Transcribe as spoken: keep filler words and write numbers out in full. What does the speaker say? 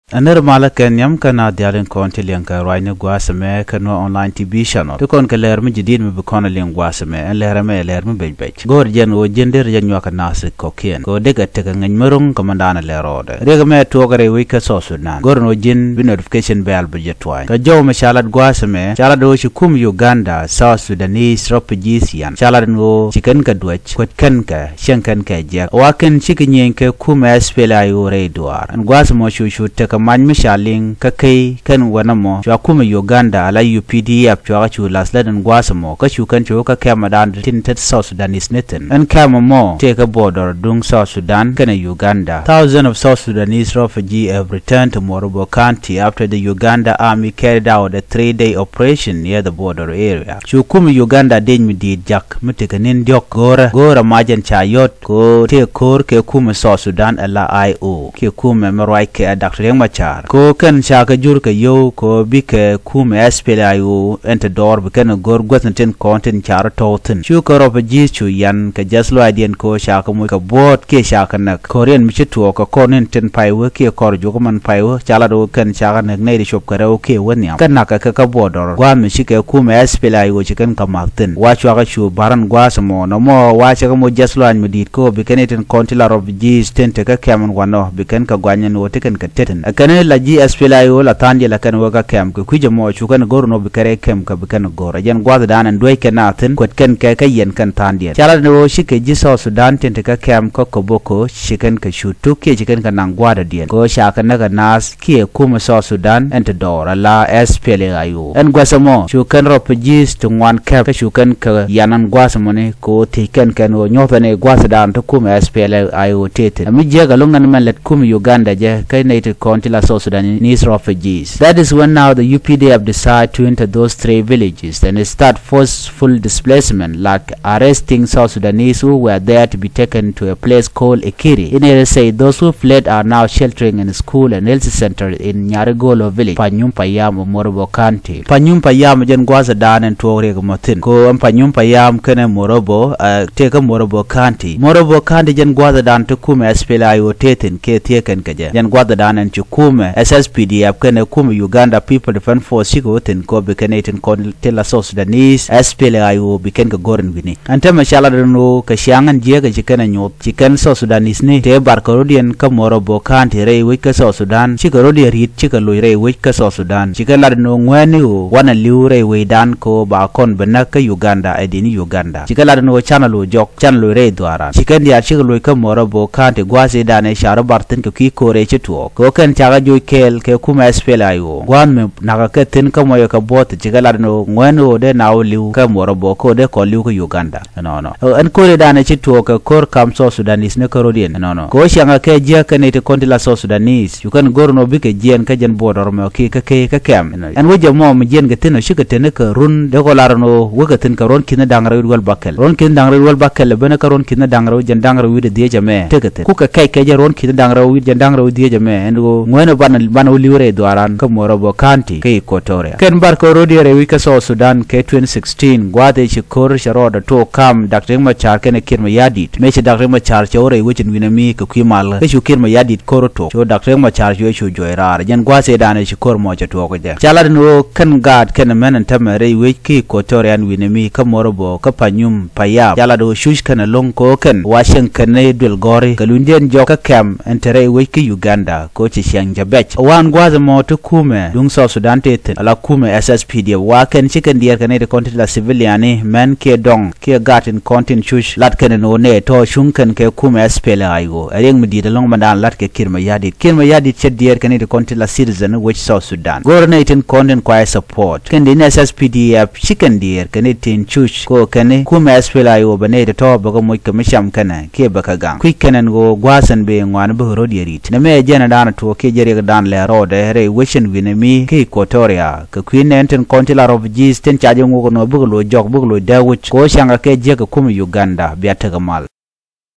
Ɛ nir malä kɛ nhiam kä na dhial in kɔn ti liɛŋ kɛ ruacni gua̱a̱th ɛmɛ kä Nuer Online T V channel. Ti kɔn kɛ lɛr mi ji̱ di̱t mi bi kɔn a liɛŋ gua̱a̱th ɛmɛ, ɛn lɛr ɛmɛ ɛ lɛr mi bec bec. Go̱o̱r jɛn ɣöö ji̱n deri jɛ nyuak kɛ nath kɔ̱kiɛn kɛ ɣöö dek ɛ tek ɛ ŋäc mi ro̱ŋ kɛ mɛndan ɛ lɛr rɔɔdɛ. Riɛk ɛmɛ tuɔɔk rɛy wec kä South Sudan. Go̱o̱r ɛn ɣöö ji̱n bi notification bell bi jɛ tuany. Kɛ jɔw mi ca lat gua̱a̱th ɛmɛ, ca lat ɣöö ci kum Uganda South Sudanese refugees yan, ca lat ɛn ɣöö ci kɛn kɛ duäc, kuet kɛn kɛ, cieŋ kɛn kɛ jiɛk. Wa kɛn cikɛ nyieny kɛ kum S P L A I O rɛy duaar. Ɛn gua̱a̱th ɛmɔ cu cu tekɛ mac mi ca liŋ kä key kɛn wänä mɔ, cua kum Uganda ala U P D F cuakä cu lath lät ɛn gua̱a̱th ɛmɔ, kä cu kɛn cu kä kɛmɛ dan tin tet South Sudanese ni thin. Ɛn kɛmɛ mɔ tëëkɛ border duŋ South Sudan kɛnɛ Uganda. Thousands of South Sudanese refugees have returned to Morobo County after the Uganda army carried out a three-day operation near the border area. Cu kum Uganda dec mi di̱i̱t jak mi tekɛ ni̱n diɔ̱k go̱o̱rä, go̱o̱rä mac ɛn ca yɔ̱t kɛ ɣöö tëë ko̱r kɛ kum South Sudan ala I O kiɛ kumɛ mi ruac kɛ Doctor Riek Machar. Kɛ ɣöö kɛn ca kɛ jur kɛ yio̱w kɛ ɣöö bikɛ kum S P L A I O ɛn te dɔɔr bi kɛn go̱r guäth ni tin kɔn tin ca rɔ tɔ̱w thi̱n. Cu kɛ refugees cu yan kɛ jiäth lɔaacdiɛn kɛ ɣöö ca kɛ moc kɛ buɔ̱ɔ̱t kiɛ ca kɛ näk. Ko̱riɛn mi ci tuɔɔk kɛ kɔr ni̱n tin pay wee kiɛ kɔr juɔk man pay wee, ca lat ɣöö kɛn ca kɛ näk nɛy ti cop kɛ rɛw kiɛ wä nhiam. Kä nakä kɛ kä border gua̱a̱th mi cikɛ kum S P L A I O ci kɛn kɛ ma̱th thi̱n. Wa cuakä cu ba̱r ɛn gua̱a̱th ɛmɔ, nɔmɔ wa cɛ kɛ moc jiäth lɔaac mi di̱i̱t kɛ ɣöö bi kɛn i̱ tin kɔn ti la refugees tin te kä kɛm ɛn wanɔ bi kɛn kɛ guany ɛn ɣöö ti kɛn kɛ tet thi̱n. Ɛ kɛn i̱ la ji̱ S P L A I O la tha̱a̱ŋdiɛn la kɛn wä kä kɛm kɛ kui̱c ɛmɔ cu kɛn go̱r ɛn ɣöö bi kɛ rɛy kɛm kɛ bi kɛn go̱r. Ɛ jɛn gua̱a̱th dan ɛn duec kɛn a thi̱n, kuet kɛn kɛ kä yɛn kɛn tha̱a̱ŋdiɛn. Ca lat ɛn ɣöö cikɛ ji̱ South Sudan tin te kä kɛm kä Koboko ci kɛn kɛ cu tuk kiɛ ci kɛn kɛ naŋ gua̱a̱dädiɛn kɛ ɣöö ca kɛ näk ɛ naath kiɛ kumɛ South Sudan ɛn te dɔɔr ala S P L A I O. Ɛn gua̱th ɛmɔ cu kɛn refugees ti ŋuan kɛp kä cu kɛn kɛ yan ɛn gua̱th ɛmɔni kɛ ɣöö thiec kɛn kɛn ɣöö nyuɔ̱thɛ ni gua̱th dan ti kumɛ S P L A I O tëë thi̱n. Ɛ mi jiäk ɛlɔ̱ŋ nɛn mɛn lät kumɛ Uganda jɛ kä nɛy ti kɔn ti la South Sudanese refugees. That is when now the U P D F decide to enter those three villages and start forceful displacement, like arresting South Sudanese who were there to be taken to a place called Ikiri. In it say those who fled are now sheltering in school and health center in Nyarigolo village, Panyum Payam, Morobo County. Panyum Payam jɛn gua̱a̱th dan ɛn tuɔɔk riɛk mɔ thi̱n. Ko ɛn Panyum Payam kɛnɛ Morobo, uh, tëë kä Morobo County. Morobo County jɛn gua̱a̱th dan ti kumɛ S P L A I O tëë thi̱n kɛ thiee kɛn kɛ jɛ. Jɛn gua̱a̱th dan ɛn ci kumɛ S S P D F kɛnɛ kumɛ Uganda People Defense Force cikɛ wä thi̱n kɔ bi kɛn itin kɔn ti la South Sudanese S P L A I O bi kɛn kɛ go̱r ɛn wi̱ni. Ɛn tämɛ ca lat ɛn ɣöö kɛ ciaŋ ɛn jiääk ɛ ci kɛn ɛ nyuɔth ci kɛn South Sudanese ni tëë bar kɛ rɔ̱diɛn kä Morobo County rɛy wec kä South Sudan cikɛ rɔ̱diɛn ri̱t cikɛ loc rɛy wec kä South Sudan. Ci kɛn lat ɛn ɣöö ŋuɛ̈ɛ̈ni ɣöö wanɛ li̱w rɛy wecdan kɛ ɣöö ba kɔn bi näk kä Uganda ɛ di̱t ni Uganda. Ci kɛn lat ɛn ɣöö canɛ loc jɔk canɛ loc rɛy dhuaaran. Ci kɛn diaal cikɛ loc kä Morobo County gua̱a̱th i̱ danɛ ca rɔ bar thi̱n kɛ kui̱ ko̱r ɛ ci tuɔɔk. Kɛ ɣöö kɛn cakɛ joc kɛɛl kɛ kumɛ S P L A I O. Gua̱a̱th mi nakä kɛ thi̱n kä mɔcɛ kɛ buɔ̱th ci kɛ lat ɛn ɣöö ŋuɛ̈ɛ̈ni ɣöö dee na ɣöö li̱w kä Morobo kɛ ɣöö dee kɔn li̱w kä Uganda. Ɛnɔnɔ. Ɛn ko̱r i̱ danɛ ci tuɔɔk kɛ ko̱r kam South Sudanese ni kä rɔ̱diɛn. Ɛnɔnɔ. Kɛ ɣöö ciaŋɛ kɛ jiäk kɛn i̱ ti kɔn ti la South Sudanese. Cu kɛn go̱r ɛn ɣöö bikɛ jiɛɛn kä jɛn border mɔ kiɛ kä kɛ kä kɛm. Ɛn wec ɛmɔ mi jiɛɛn kɛ thi̱n ɔ cikɛ teni kɛ run dee kɔ lar ɛn ɣöö wekɛ thi̱n kɛ ruɔ̱n ki̱n da̱ŋ rɛw wi̱cdɛ wäl bäkɛl. Ruɔ̱n ki̱n da̱ŋ rɛw wi̱cdɛ wäl bäkɛl ɛ ben kä ruɔ̱n ki̱n da̱ŋ rɛw jɛn da̱ŋ rɛw wi̱cdɛ dhiec ɛmɛ tekɛ thi̱n. Kukɛ kɛc kɛ jɛ ruɔ̱n ki̱n da̱ŋ rɛw wi̱cdɛ jɛn da̱ŋ rɛw wi̱cdɛ dhiec ɛmɛ ɛn ɣöö ŋuɛ̈ɛ̈ni banɛ banɛ wä li̱w rɛy dhuaaran kä Morobo County kä Equatoria. Kɛn bar kɛ rɔ̱diɛn rɛy wec kä South Sudan kɛ twenty sixteen gua̱a̱th i̱ ci ko̱r cɛ rɔɔdɛ tuɔɔk kam Doctor Riek Machar kɛnɛ Kiir Mayardit. Mëë ci Doctor Riek Machar cɛ wä rɛy wec ɛn wi̱nɛ mi kɛ kui̱ mal kä cu Kiir Mayardit ko̱r ɛ tuɔɔk. Cu Doctor Riek Machar cu ɛ cu juɔc raar. Jɛn gua̱a̱th i̱ danɛ ci ko̱r mɔ cɛ tuɔɔk kɛ jɛ. Ca lat ɛn ɣöö kɛn gaat kɛnɛ mɛn ɛn tämɛ rɛy wec kä Equatoria ɛn wi̱nɛ mi kä Morobo kä Panyum Payam. Ca lat ɣöö cuc kɛnɛ lo̱ŋ kɛ ɣöö kɛn wa cieŋ kɛn ni duël gɔ̱ri kɛ lunydiɛn jɔk kä kɛm ɛn te rɛy wec kä Uganda kɛ ɣöö ci ciɛŋ jɛ bɛc. Ɛ wan gua̱a̱th ɛmɔ ti kumɛ duŋ South Sudan tëë thi̱n ala kumɛ S S P D F wa kɛn ci kɛn diɛɛr kɛn ni ti kɔn ti la civilian ni mɛn kiɛ dɔŋ kiɛ gat in kɔn tin cuc lat kɛn in ɣöö nɛ tɔ̱ cuŋ kɛn kɛ kumɛ S P L A I O. Ɛ riɛk mi di̱i̱t ɛlɔ̱ŋ mɛn daan lat kɛ Kiir Mayardit. Kiir Mayardit cɛ diɛɛr kɛn ni ti kɔn ti la citizen wec South Sudan. Go̱o̱rɛ nɛ itin kɔn tin kuay support kɛn di ni S S P D F ci kɛn diɛɛr kɛn itin cuc kɛ ɣöö kɛn ni kumɛ S P L A I O bɛ nɛ iti tɔ̱ bɛ kɛ moc kɛ mi cam kɛnɛ kiɛ bɛ kɛ gaŋ. Kui̱c kɛn ɛn ɣöö gua̱a̱th ɛn bɛ ŋuan bikɛ rɔ̱diɛn ri̱t. Nɛmɛ ɛ jɛn ɛ daan ɛ tuɔɔk kiɛ jɛ riɛk daan lɛ rɔɔdɛ rɛy wec ɛn wi̱nɛ mi kä Equatoria. Kɛ kui̱ nɛn tin kɔn ti la refugees tin ca jɛ ŋuɔk ɛn ɣöö bikɛ loc jɔk bikɛ loc dee wec kɛ ɣöö caŋkɛ kɛ jiäk kɛ kumɛ Uganda bia tekɛ mal.